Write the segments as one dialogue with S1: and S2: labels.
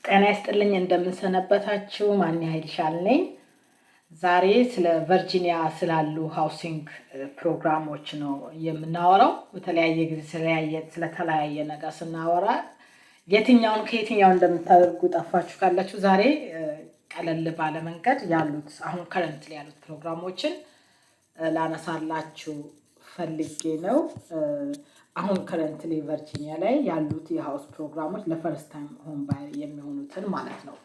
S1: ጤና ይስጥልኝ፣ እንደምን ሰነበታችሁ? ማን ያህል ነኝ። ዛሬ ስለ ቨርጂኒያ ስላሉ housing ፕሮግራሞች ነው የምናወራው። በተለያየ ጊዜ ስለተለያየ ነገር ስናወራ የትኛውን ከየትኛው እንደምታደርጉ ጠፋችሁ ካላችሁ ዛሬ ቀለል ባለ መንገድ ያሉት አሁን currently ያሉት ፕሮግራሞችን ላነሳላችሁ ፈልጌ ነው። አሁን currently ቨርጂኒያ ላይ ያሉት የ house ፕሮግራሞች ለ first time home buyer የሚሆኑትን ማለት ነው።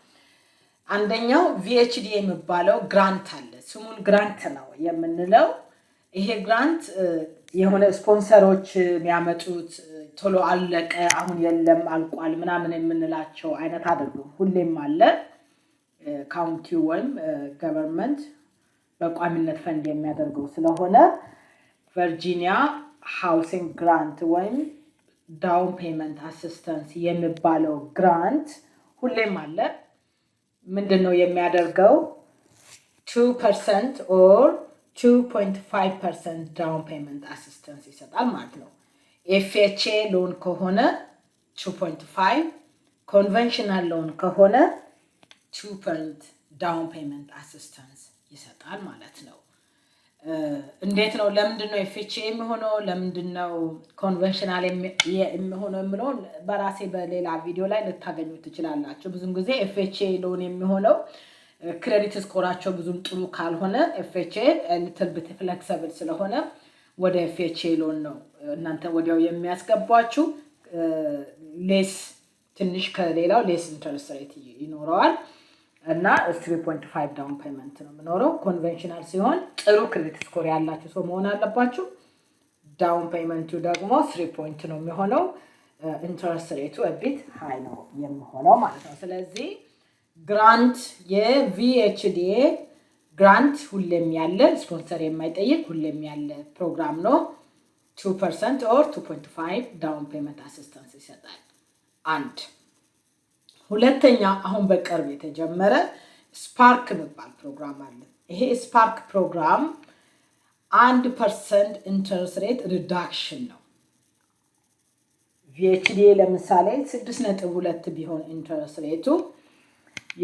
S1: አንደኛው VHDA የሚባለው grant አለ። ስሙን grant ነው የምንለው። ይሄ grant የሆነ ስፖንሰሮች የሚያመጡት ቶሎ አለቀ፣ አሁን የለም፣ አልቋል ምናምን የምንላቸው አይነት አይደሉም። ሁሌም አለ። County ው ወይም government በቋሚነት ፈንድ የሚያደርገው ስለሆነ ቨርጂኒያ housing grant ወይም down payment assistance የሚባለው grant ሁሌም አለ። ምንድን ነው የሚያደርገው? 2% or 2.5% down payment assistance ይሰጣል ማለት ነው። FHA loan ከሆነ 2.5፣ conventional loan ከሆነ 2 percent down payment assistance ይሰጣል ማለት ነው። እንዴት ነው? ለምንድን ነው FHA የሚሆነው? ለምንድን ነው conventional የሚሆነው የሚለውን በራሴ በሌላ ቪዲዮ ላይ ልታገኙ ትችላላችሁ። ብዙም ጊዜ FHA loan የሚሆነው credit score ኣቸው ብዙም ጥሩ ካልሆነ፣ FHA little bit flexible ስለሆነ ወደ FHA loan ነው እናንተ ወዲያው የሚያስገቧችሁ። Less ትንሽ ከሌላው less interest rate ይኖረዋል እና 3.5 down payment ነው የሚኖረው። Conventional ሲሆን ጥሩ credit score ያላችሁ ሰው መሆን አለባችሁ። Down payment ኡ ደግሞ 3 point ነው የሚሆነው። Interest rate ኡ bit high ነው የሚሆነው ማለት ነው። ስለዚህ grant የ VHDA grant ሁሌም ያለ፣ ስፖንሰር የማይጠይቅ፣ ሁሌም ያለ ፕሮግራም ነው። 2% or 2.5 down payment assistance ይሰጣል። አንድ። ሁለተኛ፣ አሁን በቅርብ የተጀመረ SPARK የሚባል ፕሮግራም አለ። ይሄ SPARK ፕሮግራም 1% interest rate reduction ነው። VHDA ለምሳሌ 6.2 ቢሆን interest rate ኡ፣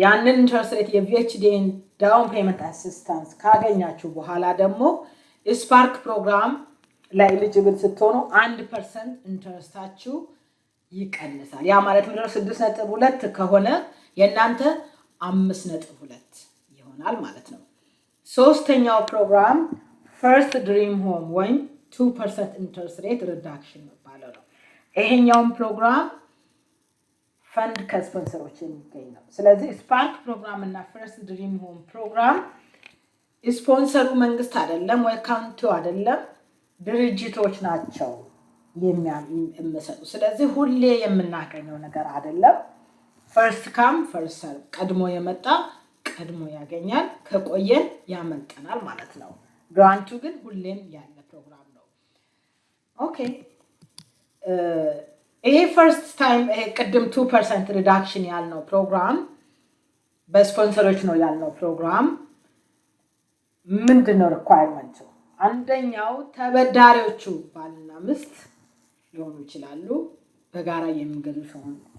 S1: ያንን interest rate የ VHDA ን down payment assistance ካገኛችሁ በኋላ ደግሞ SPARK ፕሮግራም ላይ eligible ስትሆኑ 1% interest ኣችሁ ይቀንሳል። ያ ማለት ምንድነው? 6.2 ከሆነ የእናንተ 5.2 ይሆናል ማለት ነው። ሶስተኛው ፕሮግራም First Dream Home ወይም 2% interest rate reduction የሚባለው ነው። ይሄኛውን ፕሮግራም ፈንድ ከስፖንሰሮች የሚገኝ ነው። ስለዚህ SPARK ፕሮግራም እና First Dream Home ፕሮግራም ስፖንሰሩ መንግስት አይደለም ወይ county ው አይደለም፣ ድርጅቶች ናቸው የሚሰጡ። ስለዚህ ሁሌ የምናገኘው ነገር አይደለም። First come first serve፣ ቀድሞ የመጣ ቀድሞ ያገኛል፣ ከቆየን ያመልጠናል ማለት ነው። Grant ኡ ግን ሁሌም ያለ ፕሮግራም ነው። Okay፣ ይሄ first time ይሄ ቅድም 2% reduction ያልነው ፕሮግራም፣ በስፖንሰሮች ነው ያልነው ፕሮግራም ምንድን ነው requirement ኡ? አንደኛው ተበዳሪዎቹ ባልና ሚስት ሊሆኑ ይችላሉ። በጋራ የሚገዙ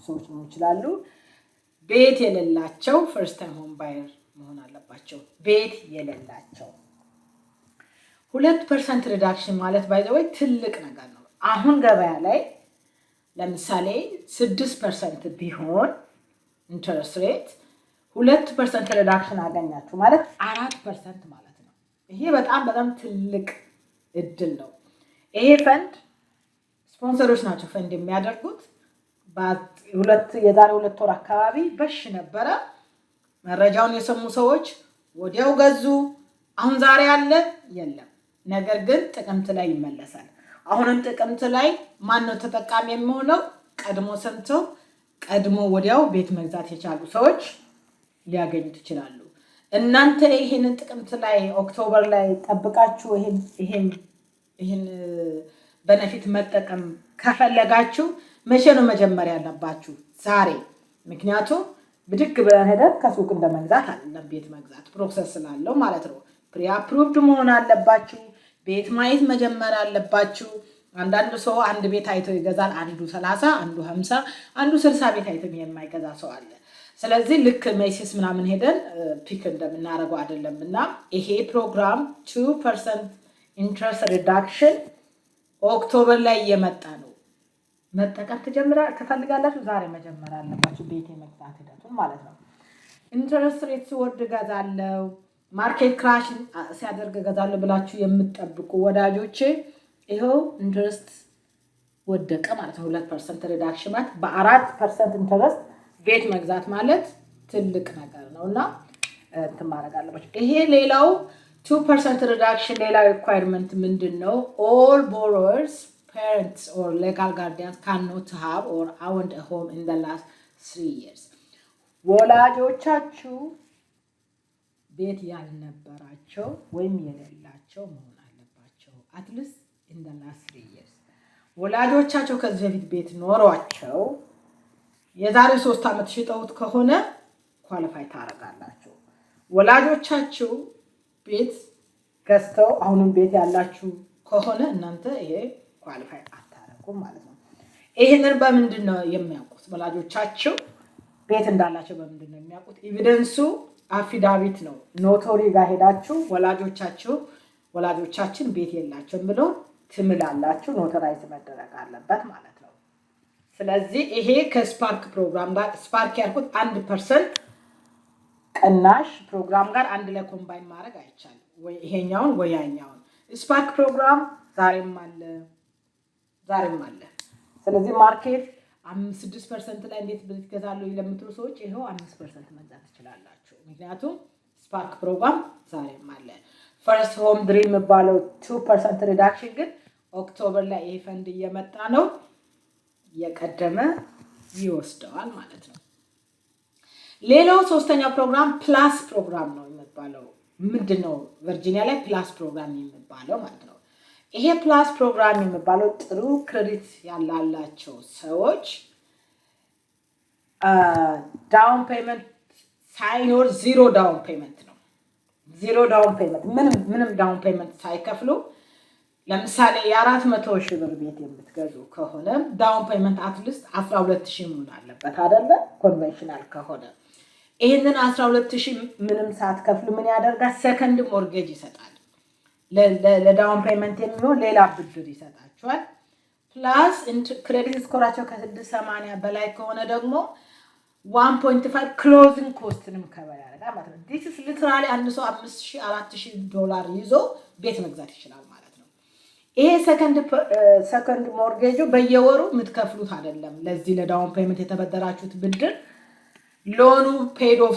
S1: ሰዎች ሊሆኑ ይችላሉ። ቤት የሌላቸው first time home buyer መሆን አለባቸው። ቤት የሌላቸው። 2% reduction ማለት by the way ትልቅ ነገር ነው። አሁን ገበያ ላይ ለምሳሌ 6% ቢሆን interest rate፣ 2% reduction አገኛችሁ ማለት 4% ማለት ነው። ይሄ በጣም በጣም ትልቅ እድል ነው። ይሄ ፈንድ ስፖንሰሮች ናቸው ፈንድ የሚያደርጉት። የዛሬ 2 ወር አካባቢ በሽ ነበረ። መረጃውን የሰሙ ሰዎች ወዲያው ገዙ። አሁን ዛሬ አለ? የለም። ነገር ግን ጥቅምት ላይ ይመለሳል። አሁንም ጥቅምት ላይ ማን ነው ተጠቃሚ የሚሆነው? ቀድሞ ሰምተው ቀድሞ ወዲያው ቤት መግዛት የቻሉ ሰዎች ሊያገኙት ይችላሉ። እናንተ ይሄንን ጥቅምት ላይ፣ October ላይ ጠብቃችሁ ይሄን benefit መጠቀም ከፈለጋችሁ መቼ ነው መጀመር ያለባችሁ? ዛሬ። ምክንያቱም ብድግ ብለን ሄደን ከሱቅ እንደመግዛት አይደለም፣ ቤት መግዛት process ስላለው ማለት ነው። Pre approved መሆን አለባችሁ። ቤት ማየት መጀመር አለባችሁ። አንዳንዱ ሰው አንድ ቤት አይቶ ይገዛል። አንዱ 30፣ አንዱ 50፣ አንዱ 60 ቤት አይቶ የማይገዛ ሰው አለ። ስለዚህ ልክ Macy's ምናምን ሄደን pick እንደምናደርገው አይደለም። እና ይሄ ፕሮግራም 2% interest reduction October ላይ እየመጣ ነው። መጠቀም ትጀምራ ትፈልጋላችሁ፣ ዛሬ መጀመር አለባችሁ፣ ቤት የመግዛት ሂደቱን ማለት ነው። Interest rate ሲወርድ እገዛለሁ፣ market crash ሲያደርግ እገዛለሁ ብላችሁ የምትጠብቁ ወዳጆቼ፣ ይኸው interest ወደቀ ማለት ነው። 2% reduction ማለት በ4% interest ቤት መግዛት ማለት ትልቅ ነገር ነው እና እንትን ማድረግ አለባቸው። ይሄ ሌላው 2% reduction። ሌላ requirement ምንድን ነው? ኦል ቦሮወርስ ፓረንትስ ኦር ሌጋል ጋርዲያንስ ካኖት ሃቭ ኦር አውንድ ሆም ኢን ዘ ላስት 3 years። ወላጆቻችሁ ቤት ያልነበራቸው ወይም የሌላቸው መሆን አለባቸው። At least in the last 3 years። ወላጆቻቸው ከዚህ በፊት ቤት ኖሯቸው የዛሬ 3 ዓመት ሽጠውት ከሆነ qualify ታደርጋላችሁ። ወላጆቻችሁ ቤት ገዝተው አሁንም ቤት ያላችሁ ከሆነ እናንተ ይሄ qualify አታደርጉም ማለት ነው። ይህንን በምንድን ነው የሚያውቁት? ወላጆቻችሁ ቤት እንዳላቸው በምንድን ነው የሚያውቁት? Evidence ኡ affidavit ነው። Notary ጋር ሄዳችሁ ወላጆቻችሁ ወላጆቻችን ቤት የላቸውም ብለው ትምላላችሁ። Notarize መደረግ አለበት ማለት ነው። ስለዚህ ይሄ ከ SPARK ፕሮግራም ጋር፣ SPARK ያልኩት 1% ቅናሽ ፕሮግራም ጋር አንድ ላይ combine ማድረግ አይቻልም። ወይ ይሄኛውን ወይ ያኛውን። SPARK ፕሮግራም ዛሬም አለ፣ ዛሬም አለ። ስለዚህ market 6% ላይ እንዴት ብትገዛሉ ለምትሉ ሰዎች ይኸው 5% መግዛት ትችላላችሁ። ምክንያቱም SPARK ፕሮግራም ዛሬም አለ። First Home Dream የሚባለው 2% reduction ግን October ላይ ይሄ ፈንድ እየመጣ ነው። እየቀደመ ይወስደዋል ማለት ነው። ሌላው ሶስተኛው ፕሮግራም PLUS ፕሮግራም ነው የሚባለው። ምንድን ነው ቨርጂኒያ ላይ PLUS ፕሮግራም የሚባለው ማለት ነው? ይሄ PLUS ፕሮግራም የሚባለው ጥሩ credit ያላላቸው ሰዎች down payment ሳይኖር፣ zero down payment ነው። Zero down payment፣ ምንም ምንም down payment ሳይከፍሉ፣ ለምሳሌ የ400,000 ብር ቤት የምትገዙ ከሆነ down payment at least 12,000 መሆን አለበት አይደለ? Conventional ከሆነ ይህንን 12,000 ምንም ሳትከፍሉ ምን ያደርጋል? Second mortgage ይሰጣል። ለ down payment የሚሆን ሌላ ብድር ይሰጣቸዋል። Plus credit score ኣቸው ከ680 በላይ ከሆነ ደግሞ 1.5 closing cost ንም cover ያደርጋል ማለት ነው። This is literally አንድ ሰው 5,000፣ 4,000 ዶላር ይዞ ቤት መግዛት ይችላል ማለት ነው። ይሄ second mortgage ኡ በየወሩ የምትከፍሉት አይደለም። ለዚህ ለ down payment የተበደራችሁት ብድር loan ኑ paid off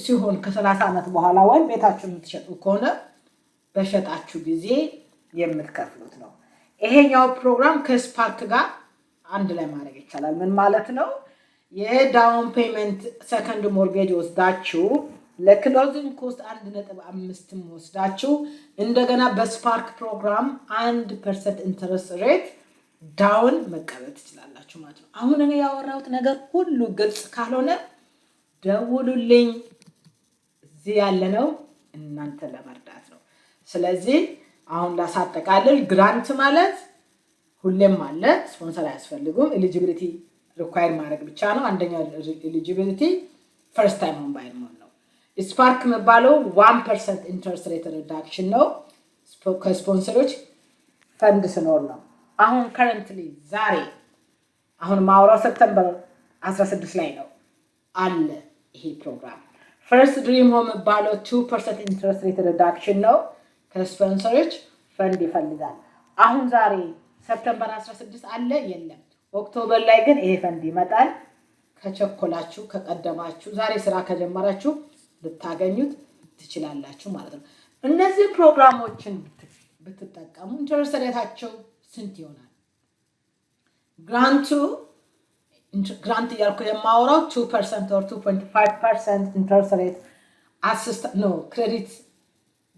S1: ሲሆን ከ30 ዓመት በኋላ ወይም ቤታችሁ የምትሸጡ ከሆነ በሸጣችሁ ጊዜ የምትከፍሉት ነው። ይሄኛው ፕሮግራም ከ SPARK ጋር አንድ ላይ ማድረግ ይቻላል። ምን ማለት ነው? የ down payment second mortgage ወስዳችሁ፣ ለ closing cost 1.5ም ወስዳችሁ፣ እንደገና በ SPARK ፕሮግራም 1% interest rate down መቀበል ትችላላችሁ ማለት ነው። አሁን እኔ ያወራሁት ነገር ሁሉ ግልጽ ካልሆነ ደውሉልኝ። እዚህ ያለነው እናንተን ለመርዳት ነው። ስለዚህ አሁን ላሳጠቃልል፣ grant ማለት ሁሌም አለ፣ ስፖንሰር አያስፈልጉም። Eligibility require ማድረግ ብቻ ነው። አንደኛው eligibility first time home buyer መሆን ነው። SPARK የሚባለው 1% interest rate reduction ነው። ከስፖንሰሮች ፈንድ ስኖር ነው። አሁን currently ዛሬ አሁን ማውራው September 16 ላይ ነው አለ ይሄ ፕሮግራም። First Dream Home የሚባለው 2% interest rate reduction ነው። ከስፖንሰሮች ፈንድ ይፈልጋል። አሁን ዛሬ September 16 አለ? የለም። October ላይ ግን ይሄ ፈንድ ይመጣል። ከቸኮላችሁ፣ ከቀደማችሁ፣ ዛሬ ስራ ከጀመራችሁ ልታገኙት ትችላላችሁ ማለት ነው። እነዚህ ፕሮግራሞችን ብትጠቀሙ interest rate ኣቸው ስንት ይሆናል? Grant እያልኩ የማወራው 2% or 2.5% interest rate assist no credit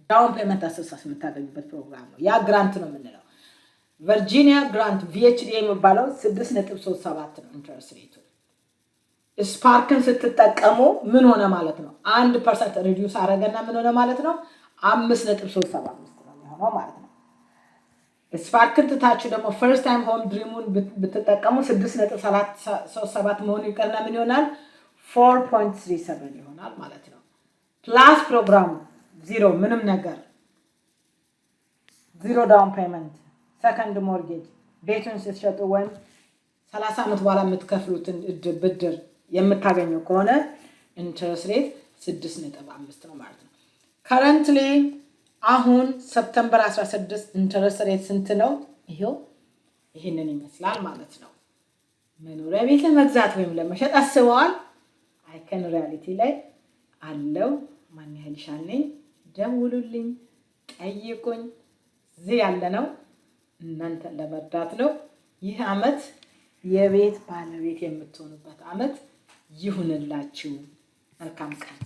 S1: down payment assistance የምታገኙበት ፕሮግራም ነው። ያ grant ነው የምንለው። ቨርጂኒያ grant VHDA የሚባለው 6.37 ነው interest rate ኡ። SPARK ን ስትጠቀሙ ምን ሆነ ማለት ነው? 1% reduce አደረገና ምን ሆነ ማለት ነው? 5.375 ነው የሚሆነው ማለት ነው። SPARK ን ትታችሁ ደግሞ First Time Home Dream ኡን ብትጠቀሙ 6.37 መሆኑ ይቀርና ምን ይሆናል? 4.37 ይሆናል ማለት ነው። PLUS program zero፣ ምንም ነገር zero down payment፣ second mortgage፣ ቤቱን ስትሸጡ ወይም 30 ዓመት በኋላ የምትከፍሉትን ብድር የምታገኙ ከሆነ interest rate 6.5 ነው ማለት ነው። Currently አሁን September 16 interest rate ስንት ነው? ይሄው ይህንን ይመስላል ማለት ነው። መኖሪያ ቤት ለመግዛት ወይም ለመሸጥ አስበዋል? Icon Realty ላይ አለው። ማን ያህል ነኝ። ደውሉልኝ፣ ጠይቁኝ። እዚህ ያለነው እናንተን ለመርዳት ነው። ይህ አመት የቤት ባለቤት የምትሆኑበት አመት ይሁንላችሁ። መልካም ቀን።